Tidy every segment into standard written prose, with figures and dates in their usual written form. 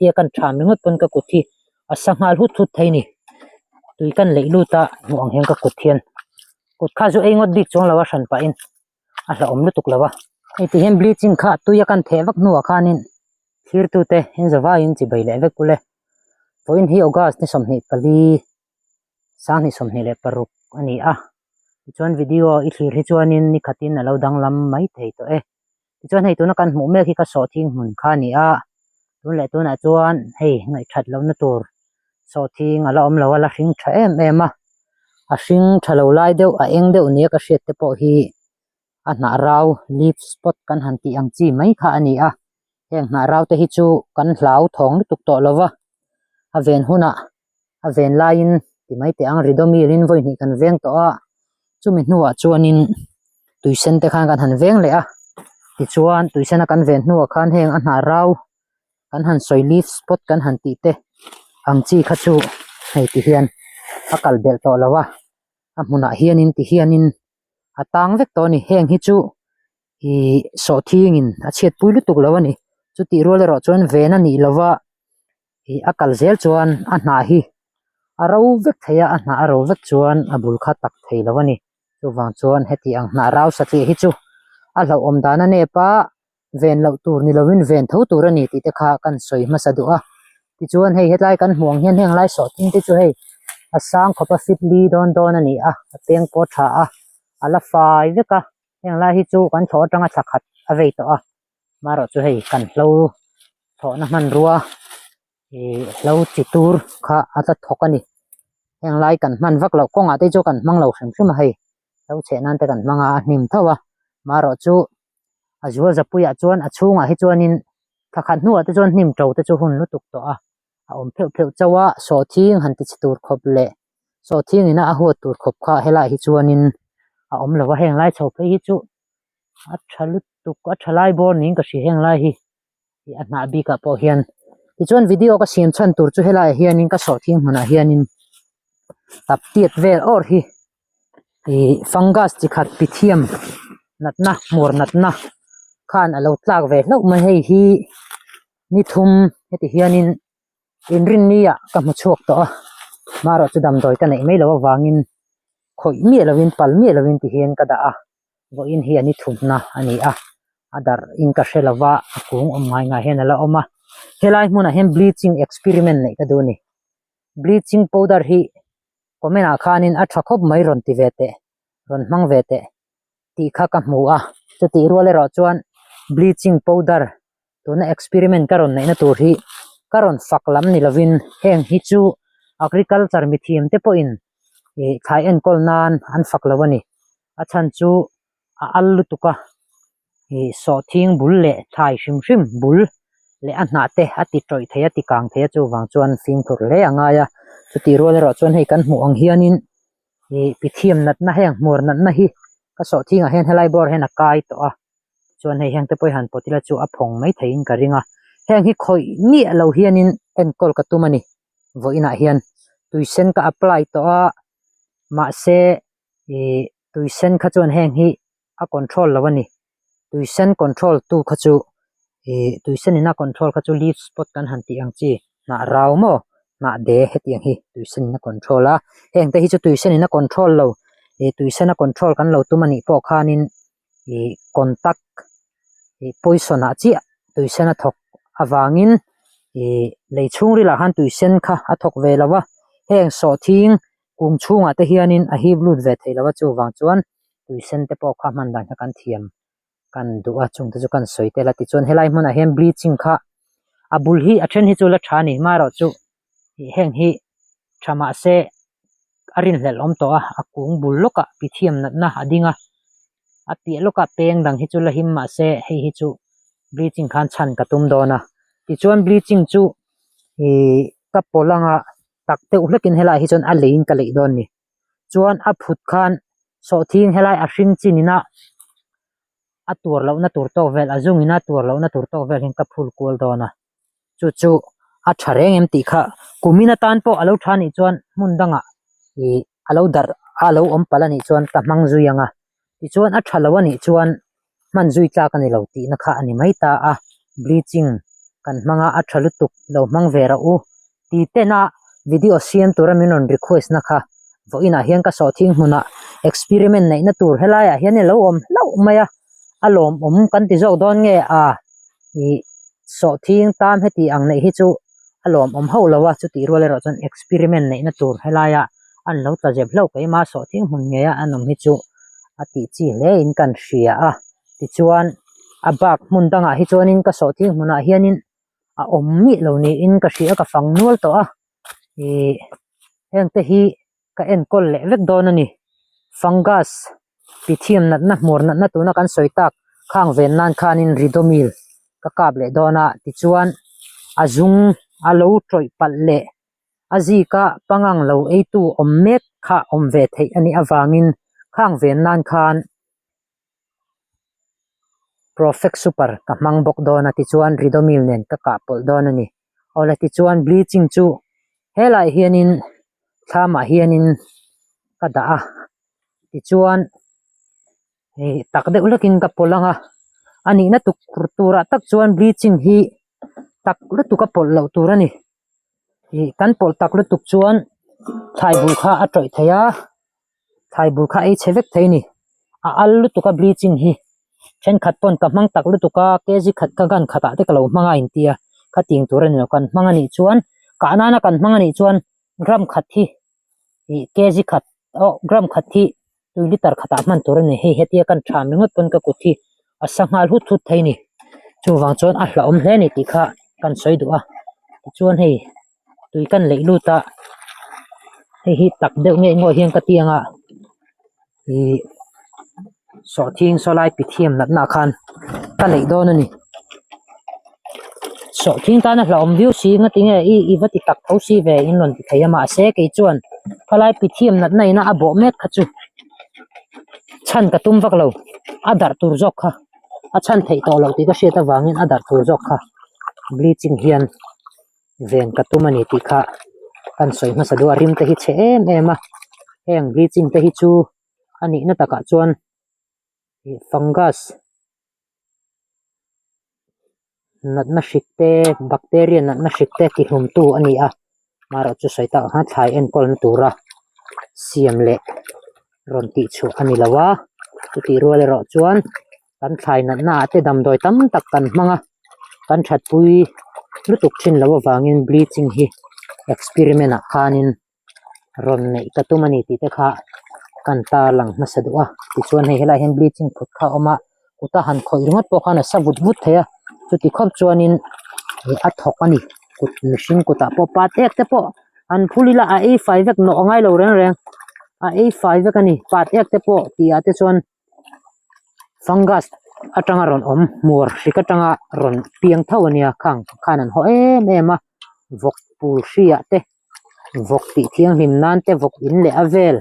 hetia kan tham ringawt pawn ka kut hi a sa nghal hut hut thei a ni tui kan leih lut a hmuh ang hian ka kut hian kut kha zu ei ngawt bik chuang lo a hran pahin a hlauhawm lutuk lo a hei ti hian bleaching kha tui a kan theh vak hnuah khanin thlir tute in zavaiin chibai leh vek ule vawiin hi august ni 24 2026 a ni a tichuan video i thlir hi chuanin ni khatin a lo danglam mai thei tawh e tichuan hei tuna kan hmuh mek hi ka sawhthing hmun kha a ni a tun leh tunah chuan hei ngaihthat lohna tur sawhthing a la awm lo a la hring tha em em a a hring tha lo lai deuh a eng deuh nia ka hriat te pawh hi a hnah rau leaf spot kan han tih ang chi mai kha a ni a heng hnah rau te hi chu kan hlau thawng lutuk tawh lo va a ven hunah a ven laiin ti mai teh ang ridomil in vawi hnih kan veng tawh a chumi hnuah chuanin tui sen te khan kan han veng leh a tichuan tui sen a kan ven hnuah khan heng a hnah rau kan han sawi leaf spot kan han tih te ang chi kha chu hei ti hian a kal belh tawh lo a a hmunah hianin ti hianin a tang vek tawh a ni heng hi chu ihh sawhthingin a chhiatpui lutuk lo a ni chutih rual erawh chuan ven a nih lova ih a kal zel chuan a hnah hi a ro vek thei a a hnah a ro vek chuan a bul kha tak thei lo a ni chuvang chuan heti ang hnah rau satliah hi chu a hlauhawm dan a nep a ven loh tur ni lovin ven tho tur a ni tih te kha kan sawi hmasa duh a tichuan hei hetlai kan hmuh ang hian heng lai sawhthing te chu hei a sang khawp a fit li dawn dawn a ni a a peng pawh a tha a a la fai vek a heng lai hi chu kan thlawh atanga thla khat a vei tawh a marawh chu hei kan hlo thlawhna hmanrua ih hlo chi tur kha a tla thawk a ni heng lai kan hman vak loh kawngah te chu kan hmang lo hrim hrim a hei hlo chheh nan te kan hmang a a hnim tho a marawh chu a zual zapuiah chuan a chhungah hi chuanin thla khat hnuah te chuan hnim to te chu hun lutuk tawh a a awm pheuh pheuh chauh a sawhthing han ti chhe tur khawp leh sawhthing ina a huat tur khawp kha helaiah hi chuanin a awm lo a heng lai chho phei hi chu a tha lutuk a tha lai bawr niin ka hria heng lai hi ih a hnah bikah pawh hian tichuan video ka siam chhan tur chu helaiah hianin ka sawhthing hmunah hianin tap tiat vel awr hi ih fungus chi khat pithiam natna hmur natna khan a lo tlak ve hlauh mai hei hi ni thum heti hianin inrinni ah ka hmu chhuak tawh a marawh chu damdawi ka neih mai loh avangin khawih miah lovin pal miah lovin ti hian ka dah a vawiin hi a ni thumna a ni a a darh in ka hre lova a kung awm ngai ngai hian a la awm a helai hmunah hian bleaching experiment neih ka duh a ni bleaching powder hi comment ah khanin a tha khawp mai rawn ti ve teh rawn hmang ve teh tih kha ka hmu a chutih rual erawh chuan bleaching powder tuna experiment ka rawn neihna tur hi ka rawn fak lam ni lovin heng hi chu agriculture mithiam te pawhin ih thlai enkawl nan an fak lo a ni a chhan chu a al lutuk a ih sawhthing bul leh thlai hrim hrim bul leh a hnah te a ti tawih thei a ti kang thei a chuvang chuan fimkhur hle a ngai a chutih rual erawh chuan hei kan hmuh ang hianin ih pithiam natna heng hmuar natna hi ka sawhthing ah hian helai bawr hian a kai tawh a chuan hei heng te pawh hi han pawt ila chu a phawng mai theiin ka ring a heng hi khawih miah lo hianin enkawl ka tum a ni vawiinah hian tui sen ka apply tawh a mahse ih tui sen kha chuan heng hi a control lo a ni tui sen control tu kha chu ih tui sen in a control kha chu leaf spot kan han tih ang chi hnah rau maw hnah de hetiang hi tui sen in a control a heng te hi chu tui sen in a control lo ih tui sen a control kan lo tum a nih pawh khanin ih contact ih poison ah chiah tui sen a thawk avangin ih lei chhungril ah khan tui sen kha a thawk ve lo a heng sawhthing kung chhungah te hianin a hip lut ve thei lo a chuvang chuan tui sen te pawh kha hman dan kha kan thiam kan duh a chung te chu kan sawi tel a tichuan helai hmunah hian bleaching kha a bul hi a then hi chu la tha a ni marawh chu ih heng hi tha mahse a rinhlelh awm tawh a a kung bul lawkah pithiam natna a ding a a piah lawkah peng dang hi chu la him mahse hei hi chu bleaching khan chhan ka tum dawn a tichuan bleaching chu ihh ka pawlh anga tak deuh hlekin helaiah hi chuan a leiin ka leih dawn a ni chuan a phut khan sawhthing helai a hring chin ina a tuar lohna tur tawk vel a zung ina tuar lohna tur tawk vel hian ka phul kual dawn a chu chu a tha reng em tih kha kumin atan pawh a lo tha anih chuan hmun dangah ih a lo darh a lo awm palh anih chuan ka hmang zui ang a tichuan a tha lo anih chuan hman zui tlak a ni lo tihna kha a ni mai ta a bleaching. Kan hmang a, a tha lutuk lo hmang ve rawh u ti tena video siam tura min rawn request na kha vawiinah hian ka sawhthing hmunah experiment neihna tur helaiah hian ilo awm hlauh mai a, a lawmawm kan ti zawk dawn nge a ih sawhthing tam heti ang neih hi chu a lawmawm hauh lo a, chutih rual erawh chuan experiment neihna tur helaia an lo tla zep hlauh keima sawhthing hmun ngeia an awm hi chu a tih chi hle in kan hria a. Tichuan a bak hmun dangah hi chuanin ka sawhthing hmunah hianin a awm miah lo niin ka hria ka fang nual tawh a ih heng te hi ka enkawl leh vek dawn a ni fungus pithiam natna hmur natna tuna kan sawi tak khang ven nan khanin ridomil ka kap leh dawn a tichuan a zung a lo tawih palh leh a zika pangang lo eitu awm mek kha awm ve theih a nih avangin khang ven nan khan. Profect super ka hmang bawk dawn a tichuan Ridomil nen ka kah pawlh dawn a ni. Awle tichuan bleaching chu helaiah hianin thlamah hianin ka dah a tichuan ih tak deuh hlekin ka pawlh ang a a nihna tuk turah tak chuan bleaching hi tak lutuk a pawlh loh tur a ni ih kan pawlh tak lutuk chuan thlai bul kha a tawih thei a. Thlai bul kha ei chhe vek thei a ni a al lutuk a bleaching hi thenkhat pawn ka hmang tak lutuk a kg khat ka gun khat ah te ka lo hmang a intia khating tur a ni lo kan hmang a nih chuan kah nana kan hmang a nih chuan gram khat hi ih kg khat aw gram khat hi tui liter khat ah hman tur a ni hei hetia kan tham ringawt pawn ka kut hi a sa nghal hut hut thei a ni chuvang chuan a hlauhawm hle a ni tih kha kan sawi duh a tichuan hei. Tui kan leih lut a hei hi tak deuh ngei ngawih hian ka ti ang a ih sawhthing saw lai pithiam natna ah khan ka leih dawn a ni sawhthing tana hlauhawm viau si nga tinge i i va ti tak tho si ve in rawn ti thei a mahse kei chuan khalai pithiam natna ina a bawh mek kha chu chhan ka tum vak lo a darh tur zawk kha a chhan theih tawh loh tih ka hriat avangin a darh tur zawk kha bleaching hian. Ven ka tum a ni tih kha kan sawi hmasa duh a rim te hi chhe em em a heng bleaching te hi chu a nihna takah chuan ih fungus natna hrik te bacteria natna hrik te ti hlum tu a ni a marawh chu sawi tak ang khan thlai enkawlna tura siam leh rawn tih chhuah a ni lo a chutih rual erawh chuan. Kan thlai natna ah te damdawi tam tak kan hmang a kan thatpui lutuk thin loh avangin bleaching hi experiment ah khanin rawn neih ka tum a ni tih te kha kan tarlang hmasa duh a tichuan hei helaiah hian bleaching phut kha a awm a kuta han khawih ringawt pawh khan a sa vut vut thei a chuti khawp chuanin ih a thawk a ni kut mihring kutah pawh pa tek te pawh an phul ila a ei fai vek nawh a ngai lo reng reng a ei fai vek a ni pa tek te pawh tih ah te chuan. Fungus atanga rawn awm hmur hrik atanga rawn piang tho ania khang khan an haw em em a vawk pul hri ah te vawk tih thianghlim nan te vawk in leh a vel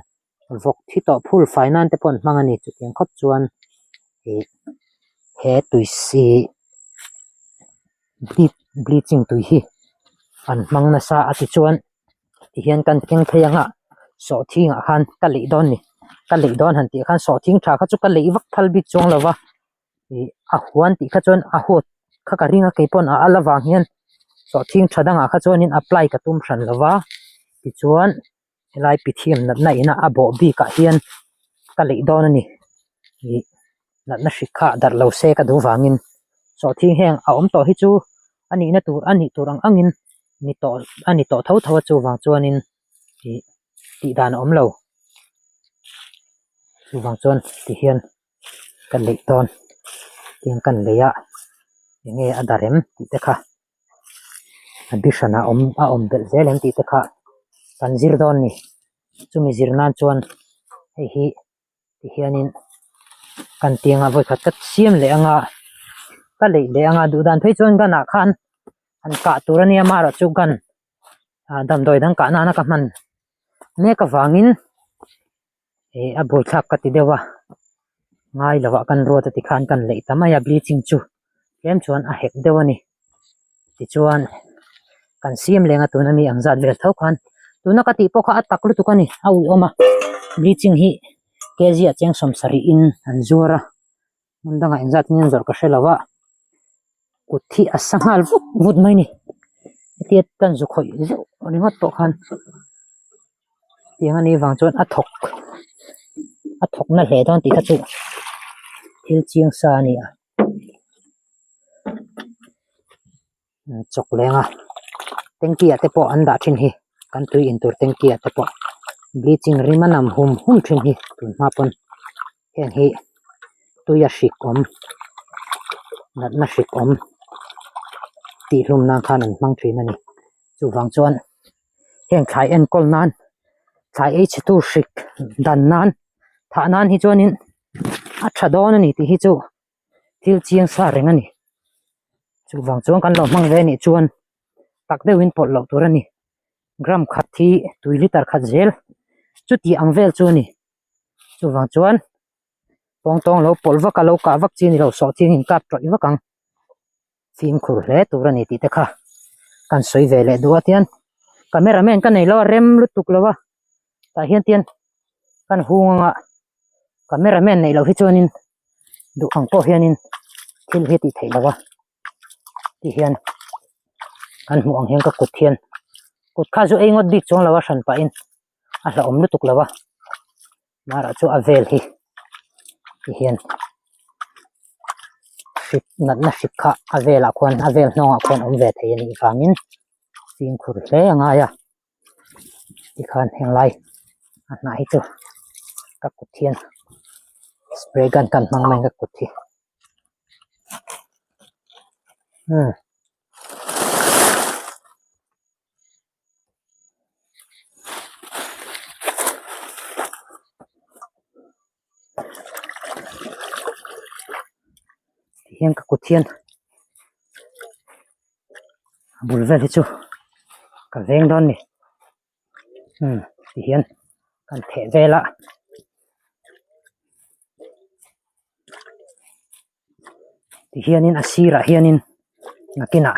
vawk thi tawh phul fai nan te pawh an hmang ani chutiang khawp chuan ih he tui si bleaching tui hi an hmang nasa a tichuan. Tihian kan keng phei ang a sawhthing ah khan ka leih dawn ni ka leih dawn han tih khan sawhthing tha kha chu ka leih vak phal bik chuang lo va ih a huan tih kha chuan a huat kha ka ring a keipawn a al avang hian sawhthing tha dangah kha chuanin apply ka tum hran lo va tichuan helai pithiam natna ina a bawh bikah hian ka leih dawn a ni ih natna hrik kha darh lo se ka duh vangin sawhthing heng a awm tawh hi chu a nihna tur a nih tur ang angin ni tawh a ni tawh tho tho a chuvang chuanin ih tih dan a awm lo chuvang chuan tihian ka leih dawn tiang kan lei a enge a darh em tih te kha a bi hran a awm a awm belh zel em tih te kha kan zir dawn a ni chumi zir nan chuan hei hi. Tihianin kan tiangah vawikhat ka siam leh anga ka leih leh anga duh dan phei chuan gun ah khan han kah tur ania amaherawh chu gun ah damdawi dang kah nana ka hman mek avangin ih a buaithlak ka ti deuh a ngai lo ah kan ruat a tikhan kan leih ta mai a bleaching chu tlem chuan a hek deuh a ni tichuan kan siam leng a tuna mi ang zat vel tho khan tuna ka tih pawh kha a tak lutuk a ni a uiawm a bleaching hi kg ah cheng sawm sarih in an zuar a hmun dangah engzat in an zawrh ka hre lo a. Kut hi a sa nghal vut vut mai a ni hetia kan zu khawih zeuh ringawt pawh khan tiang a nih vang chuan a thawk a thawk na hle dawn tih kha chu thil chiang sa a ni a chawk leng a tanky ah te pawh an dah thin hi kan tui in tur tanky ah te pawh bleaching rim a nam hum hum thin hi tun hma pawn heng hi tui a hrik awm natna hrik awm tih hlum nan khan an hmang thin a ni chuvang chuan heng thlai enkawl nan thlai ei chhe tu hrik dan nan thah nan hi chuanin a tha dawn a ni tih hi chu thil chiang sa reng a ni chuvang chuan kan lo hmang ve anih chuan tak deuhin pawlh loh tur a ni gram khat hi tui liter khat zel chuti ang vel chu a ni. Chuvang chuan pawngtawng lo pawlh vak a lo kah vak chi a ni lo sawhchiang in kap tawih vak ang fimkhur hle tur a ni tih te kha kan sawi ve leh duh a tian camera man ka nei lo a rem lutuk lo a tah hian tian kan hung anga camera man neih loh hi chuanin duh ang pawh hianin thil hi a tih theih loh a ti hian kan hmuh ang hian ka kut hian kut kha chu ei ngawt bik chuang lo a hran pahin. a hlauhawm lutuk lo a marah chu a vel hi ti hian hrik natna hrik kha a velah khuan a vel hnawngah khuan awm ve thei a nih vangin fimkhur hle a ngai a tikhan henglai a hnah hi chu ka kut hian spray gun kan hmang mai ka kut hi umm. Tihian ka kut hian a bul vel hi chu ka veng dawn ni umm tihian kan theh vel a tihianin a sirah hianin nakinah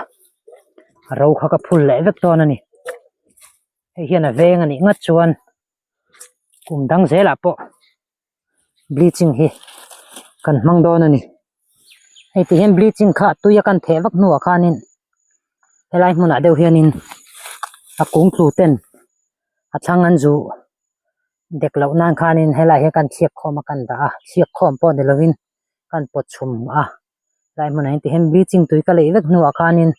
a ro kha ka phul leh vek dawn a ni hei hian a veng a nih ngat chuan kum dang zelah pawh bleaching hi kan hmang dawn a ni hei ti hian bleaching kha tui a kan theh vak hnuah khanin helai hmunah deuh hianin a kung tlu ten a thlang an zu dek loh nan khanin helai hian kan chhiak khawm a kan dah a chhiak khawm pawh ni lovin kan pawt chhum a helai hmunah hian tihian bleaching tui ka leih vek hnuah khanin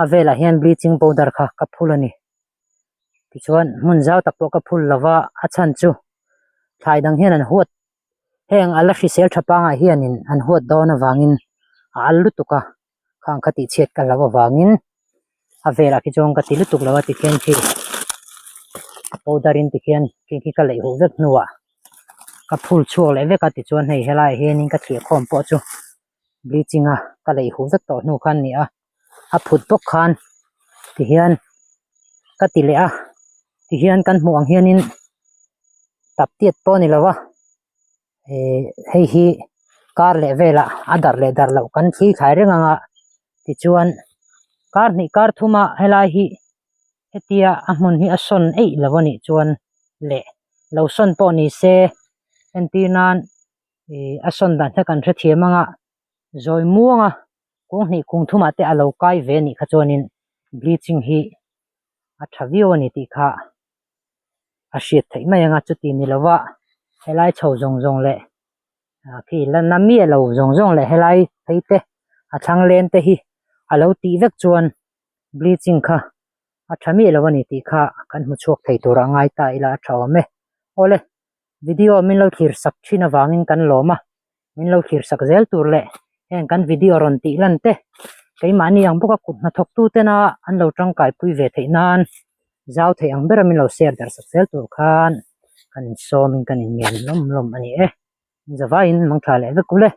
a velah hian bleaching powder kha ka phul a ni tichuan hmun zau tak pawh ka phul lova a chhan chu thlai dang hian an huat heng a la hrisel tha pangah hianin an huat dawn avangin a al lutuk a khang kha tih chhiat ka hlauh avangin a velah khi chuan ka ti lutuk lo a tikhian khi a powder in tikhian khi khi ka leih huh vek hnuah ka phul chhuak leh vek a tichuan hei helaiah hianin ka thliah khawm pawh chu bleaching a ka leih huh vek tawh hnu khan a ni a a phut bawk khan tihian ka ti leh a tihian kan hmuh ang hianin tap tiat pawh a ni lo a. Ehh hei hi kar leh velah a darh leh darh loh kan thli thlai reng ang a tichuan kar hnih kar thuma helai hi hetia a hmun hi a sawn eih lo a nih chuan leh lo sawn pawh ni se entir nan ih a sawn dan kha kan hrethiam ang a zawi muang a kung hnih kung thumah te a lo kai ve a nih kha chuanin bleaching hi a tha viau a ni tih kha. a hriat theih mai ang a chuti ni lova helai chho zawng zawng leh ah khi la na miah lo zawng zawng leh helai phei te a thlang len te hi a lo tih vek chuan bleaching kha a tha miah lo a ni tih kha kan hmu chhuak thei tur a ngai ta ila a tha awm e awle video min lo thlir sak thin avangin kan lawm a min lo thlir sak zel tur leh heng kan video rawn tih lan te keimahni ang bawka kut hnathawk tu tena an lo tangkai pui ve theih nan zau theih ang bera min lo share darh sak zel tur khan kan insawmin kan inngen lawm lawm a ni e zavaiin mangtha leh vek ule.